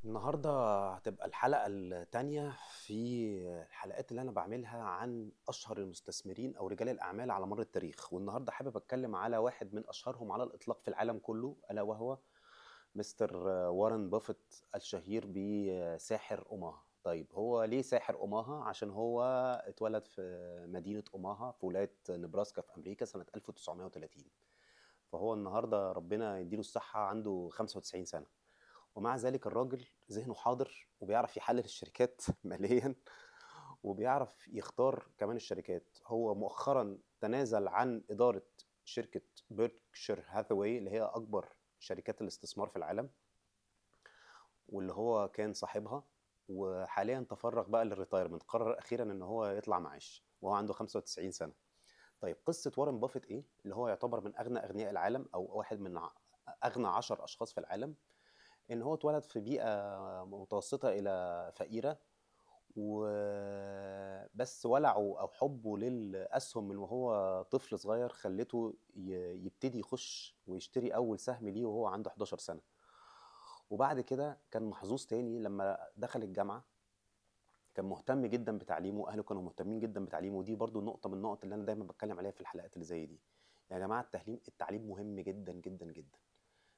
النهارده هتبقى الحلقة التانية في الحلقات اللي أنا بعملها عن أشهر المستثمرين أو رجال الأعمال على مر التاريخ. والنهارده حابب أتكلم على واحد من أشهرهم على الإطلاق في العالم كله، ألا وهو مستر وارن بافيت الشهير بساحر أوماها. طيب هو ليه ساحر أوماها؟ عشان هو اتولد في مدينة أوماها في ولاية نبراسكا في أمريكا سنة 1930. فهو النهارده ربنا يديله الصحة عنده 95 سنة، ومع ذلك الراجل ذهنه حاضر وبيعرف يحلل الشركات ماليا، وبيعرف يختار كمان الشركات. هو مؤخرا تنازل عن إدارة شركة بيركشير هاثاواي اللي هي أكبر شركات الاستثمار في العالم واللي هو كان صاحبها، وحاليا تفرغ بقى لل retirement، قرر أخيرا إن هو يطلع معاش وهو عنده 95 سنة. طيب قصة وارن بافيت إيه؟ اللي هو يعتبر من أغنى أغنياء العالم أو واحد من أغنى 10 أشخاص في العالم. إن هو اتولد في بيئة متوسطة إلى فقيرة، وبس ولعه أو حبه للأسهم من وهو طفل صغير خلته يبتدي يخش ويشتري أول سهم ليه وهو عنده 11 سنة. وبعد كده كان محظوظ تاني لما دخل الجامعة، كان مهتم جدا بتعليمه، أهله كانوا مهتمين جدا بتعليمه. ودي برضو نقطة من النقط اللي أنا دايما بتكلم عليها في الحلقات اللي زي دي. يا جماعة التعليم مهم جدا جدا جدا.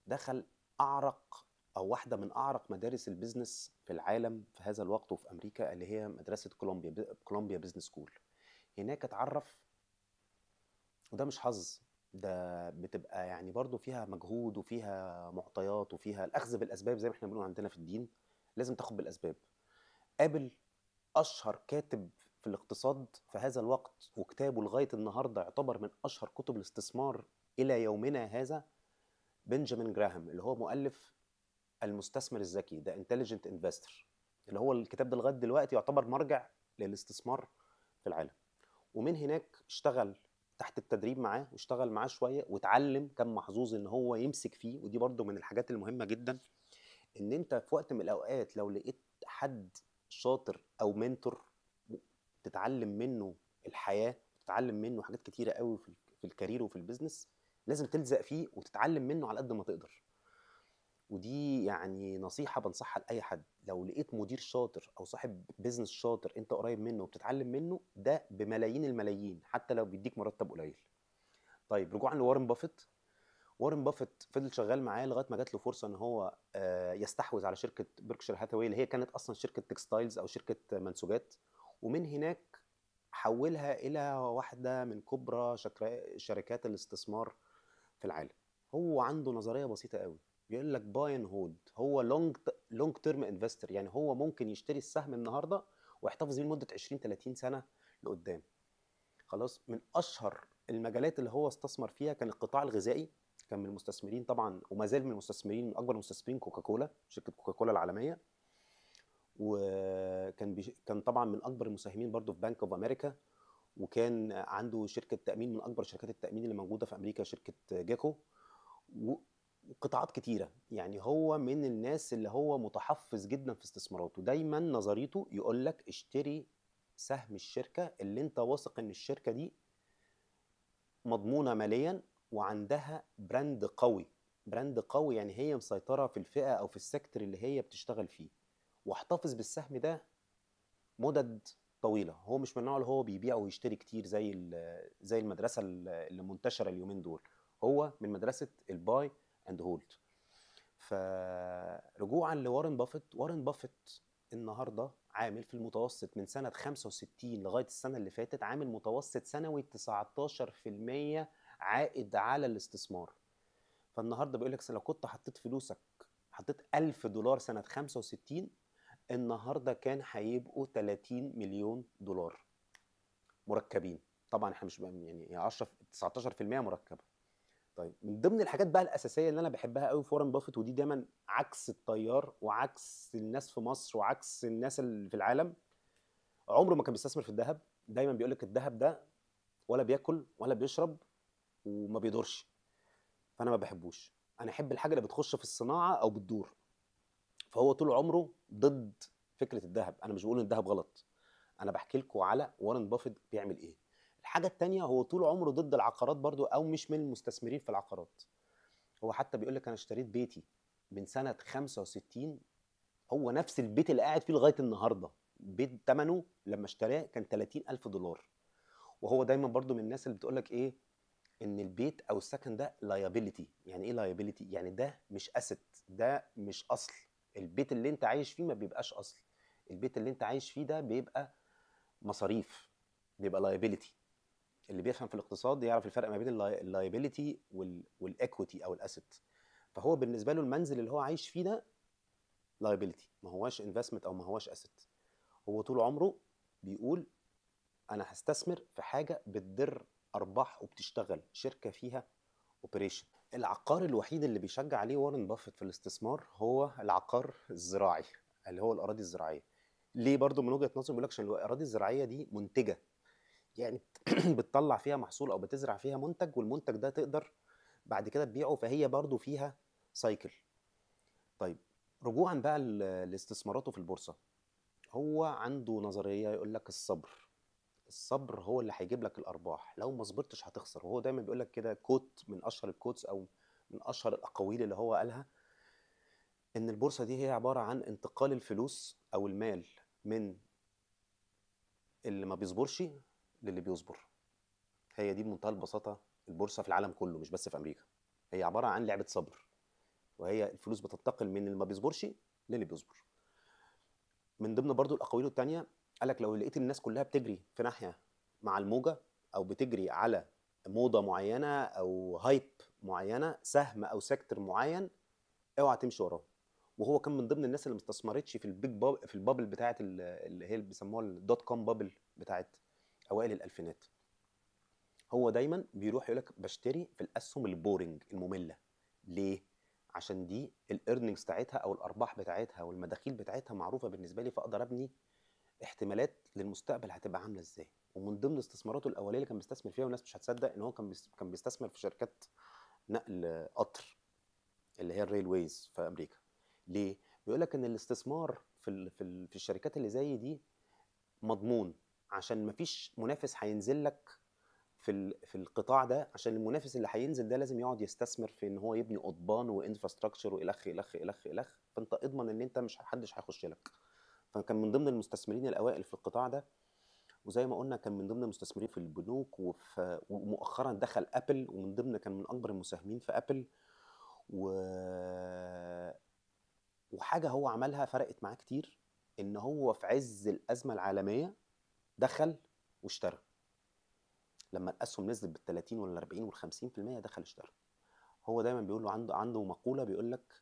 دخل أعرق أو واحدة من أعرق مدارس ال business في العالم في هذا الوقت وفي أمريكا، اللي هي مدرسة كولومبيا Business School. هناك اتعرف، وده مش حظ، ده بتبقى يعني برضو فيها مجهود وفيها معطيات وفيها الأخذ بالأسباب، زي ما احنا بنقول عندنا في الدين لازم تاخد بالأسباب. قابل أشهر كاتب في الاقتصاد في هذا الوقت، وكتابه لغاية النهاردة يعتبر من أشهر كتب الاستثمار إلى يومنا هذا، بنجامين جراهام، اللي هو مؤلف المستثمر الذكي، The Intelligent Investor، اللي هو الكتاب ده لغاية دلوقتي يعتبر مرجع للاستثمار في العالم. ومن هناك اشتغل تحت التدريب معاه، واشتغل معاه شوية واتعلم. كان محظوظ ان هو يمسك فيه، ودي برضو من الحاجات المهمة جدا، ان انت في وقت من الاوقات لو لقيت حد شاطر او mentor تتعلم منه الحياة، تتعلم منه حاجات كتيرة قوي في ال career وفي ال business، لازم تلزق فيه وتتعلم منه على قد ما تقدر. ودي يعني نصيحة بنصحها لأي حد، لو لقيت مدير شاطر أو صاحب business شاطر أنت قريب منه وبتتعلم منه، ده بملايين الملايين حتى لو بيديك مرتب قليل. طيب رجوعا لوارن بافيت، وارن بافيت فضل شغال معاه لغاية ما جات له فرصة إن هو يستحوذ على شركة بيركشير هاثاواي اللي هي كانت أصلا شركة textiles أو شركة منسوجات، ومن هناك حولها إلى واحدة من كبرى شركات الاستثمار في العالم. هو عنده نظرية بسيطة قوي، بيقول لك buy and hold. هو long term investor، يعني هو ممكن يشتري السهم النهارده ويحتفظ بيه لمدة 20 30 سنة لقدام. خلاص، من اشهر المجالات اللي هو استثمر فيها كان القطاع الغذائي، كان من المستثمرين طبعا وما زال من المستثمرين، من اكبر المستثمرين كوكاكولا، شركة كوكاكولا العالمية. وكان كان طبعا من اكبر المساهمين برضو في بنك اوف امريكا، وكان عنده شركة تامين من اكبر شركات التامين اللي موجودة في امريكا، شركة جيكو، وقطاعات كتيرة. يعني هو من الناس اللي هو متحفظ جدا في استثماراته، دايما نظريته يقول لك اشتري سهم الشركة اللي انت واثق ان الشركة دي مضمونة ماليا وعندها brand قوي. brand قوي يعني هي مسيطرة في الفئة او في ال sector اللي هي بتشتغل فيه، واحتفظ بالسهم ده مدد طويلة. هو مش من النوع اللي هو بيبيع ويشتري كتير زي المدرسة اللي منتشرة اليومين دول، هو من مدرسة ال buy and hold. فرجوعا لوارن بافيت، وارن بافيت النهارده عامل في المتوسط من سنة 65 لغاية السنة اللي فاتت عامل متوسط سنوي 19% عائد على الاستثمار. فالنهارده بيقول لك لو كنت حطيت فلوسك، حطيت $1000 سنة 65، النهارده كان هيبقوا 30 مليون دولار مركبين. طبعا احنا مش يعني 10 19% مركبة. طيب من ضمن الحاجات بقى الاساسية اللي انا بحبها قوي في وارن بافيت، ودي دايما عكس التيار وعكس الناس في مصر وعكس الناس اللي في العالم، عمره ما كان بيستثمر في الذهب. دايما بيقول لك الذهب ده ولا بياكل ولا بيشرب وما بيدورش، فانا ما بحبوش، انا احب الحاجة اللي بتخش في الصناعة او بتدور. فهو طول عمره ضد فكرة الذهب. انا مش بقول ان الذهب غلط، انا بحكي لكم على وارن بافيت بيعمل ايه. الحاجة التانية، هو طول عمره ضد العقارات برضو، أو مش من المستثمرين في العقارات. هو حتى بيقول لك أنا اشتريت بيتي من سنة 65 هو نفس البيت اللي قاعد فيه لغاية النهارده، بيت ثمنه لما اشتراه كان $30,000. وهو دايما برضو من الناس اللي بتقول لك ايه، ان البيت او السكن ده liability. يعني ايه liability؟ يعني ده مش asset، ده مش اصل. البيت اللي انت عايش فيه ما بيبقاش اصل، البيت اللي انت عايش فيه ده بيبقى مصاريف، بيبقى liability. اللي بيفهم في الاقتصاد يعرف الفرق ما بين ال liability وال equity او ال asset. فهو بالنسبة له المنزل اللي هو عايش فيه ده liability، ما هواش investment او ما هواش asset. هو طول عمره بيقول انا هستثمر في حاجة بتدر ارباح وبتشتغل، شركة فيها operation. العقار الوحيد اللي بيشجع عليه وارن بافيت في الاستثمار هو العقار الزراعي اللي هو الاراضي الزراعية. ليه برضو من وجهه نظره؟ بيقول لك عشان الاراضي الزراعية دي منتجه، يعني بتطلع فيها محصول او بتزرع فيها منتج، والمنتج ده تقدر بعد كده تبيعه، فهي برضو فيها cycle. طيب رجوعا بقى لاستثماراته في البورصة، هو عنده نظرية يقول لك الصبر، الصبر هو اللي هيجيب لك الارباح، لو ما صبرتش هتخسر. وهو دايما بيقول لك كده quote من اشهر ال quotes او من اشهر الاقاويل اللي هو قالها، ان البورصة دي هي عبارة عن انتقال الفلوس او المال من اللي ما بيصبرش للي بيصبر. هي دي بمنتهى البساطة البورصة في العالم كله، مش بس في امريكا. هي عبارة عن لعبه صبر، وهي الفلوس بتنتقل من اللي ما بيصبرش للي بيصبر. من ضمن برضو الاقاويل الثانية قال لك لو لقيت الناس كلها بتجري في ناحية مع الموجه، او بتجري على موضة معينة او hype معينة، سهم او sector معين، اوعى تمشي وراه. وهو كان من ضمن الناس اللي ما استثمرتش في ال big في ال bubble بتاعه اللي هي اللي بيسموها ال dot com bubble بتاعه اوائل الالفينات. هو دايما بيروح يقول لك بشتري في الاسهم ال boring الممله. ليه؟ عشان دي ال earnings بتاعتها او الارباح بتاعتها والمداخيل بتاعتها معروفة بالنسبة لي، فاقدر ابني احتمالات للمستقبل هتبقى عامله ازاي. ومن ضمن استثماراته الاولية اللي كان بيستثمر فيها، والناس مش هتصدق، ان هو كان بيستثمر في شركات نقل قطر اللي هي ال railways في امريكا. ليه؟ بيقول لك ان الاستثمار في الشركات اللي زي دي مضمون، عشان مفيش منافس هينزل لك في القطاع ده، عشان المنافس اللي هينزل ده لازم يقعد يستثمر في ان هو يبني قضبان و infrastructure والخ الخ الخ الخ، فانت اضمن ان انت مش حدش هيخش لك. فكان من ضمن المستثمرين الاوائل في القطاع ده، وزي ما قلنا كان من ضمن المستثمرين في البنوك، ومؤخرا دخل ابل، ومن ضمن كان من اكبر المساهمين في ابل. وحاجه هو عملها فرقت معاه كتير، ان هو في عز الازمة العالمية دخل واشترى. لما الاسهم نزلت بال 30 ولا 40 وال 50% دخل اشترى. هو دايما بيقول له عنده مقولة بيقول لك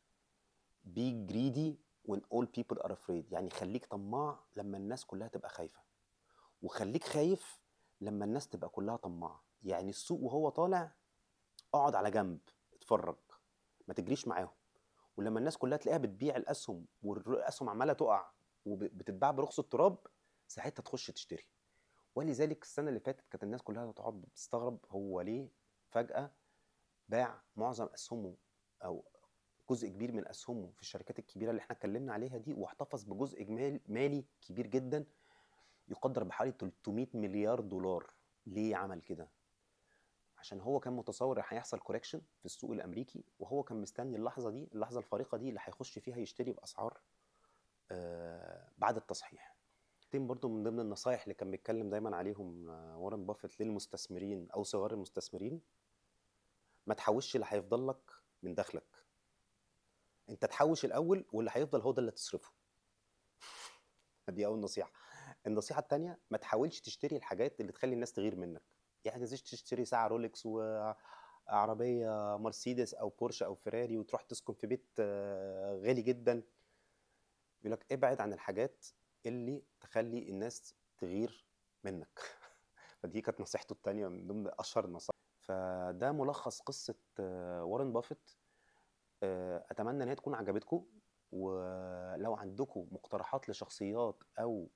be greedy when all people are afraid، يعني خليك طماع لما الناس كلها تبقى خايفة، وخليك خايف لما الناس تبقى كلها طماعه. يعني السوق وهو طالع اقعد على جنب اتفرج، ما تجريش معاهم. ولما الناس كلها تلاقيها بتبيع الاسهم والاسهم عماله تقع وبتتباع برخص التراب، ساعتها تخش تشتري. ولذلك السنة اللي فاتت كانت الناس كلها تقعد بتستغرب هو ليه فجاة باع معظم اسهمه او جزء كبير من اسهمه في الشركات الكبيرة اللي احنا اتكلمنا عليها دي، واحتفظ بجزء مالي كبير جدا يقدر بحوالي 300 مليار دولار. ليه عمل كده؟ عشان هو كان متصور هيحصل correction في السوق الامريكي، وهو كان مستني اللحظة دي، اللحظة الفارقة دي اللي هيخش فيها يشتري باسعار بعد التصحيح. برضو من ضمن النصايح اللي كان بيتكلم دايما عليهم وارن بافيت للمستثمرين او صغار المستثمرين، ما تحوش اللي هيفضل لك من دخلك، انت تحوش الاول واللي هيفضل هو ده اللي تصرفه. دي اول نصيحة. النصيحة الثانية، ما تحاولش تشتري الحاجات اللي تخلي الناس تغير منك. يعني ما تنزلش تشتري ساعة رولكس وعربية مرسيدس او بورش او فيراري وتروح تسكن في بيت غالي جدا. بيقول لك ابعد عن الحاجات اللي تخلي الناس تغير منك. فدي كانت نصيحته الثانية من ضمن اشهر النصائح. فده ملخص قصة وارن بافيت. اتمنى ان هي تكون عجبتكم، ولو عندكم مقترحات لشخصيات او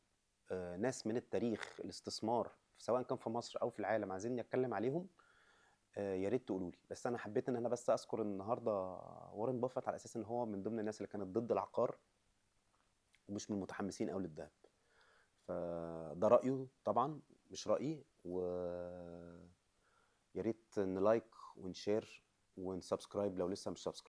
ناس من التاريخ الاستثمار سواء كان في مصر او في العالم عايزين نتكلم عليهم، يا ريت تقولوا لي. بس انا حبيت ان انا بس اذكر النهارده وارن بافيت على اساس ان هو من ضمن الناس اللي كانت ضد العقار ومش من المتحمسين قوي للذهب. فده رايه طبعا مش رايي، و يا ريت ن like ون share ون subscribe لو لسه مش subscribe.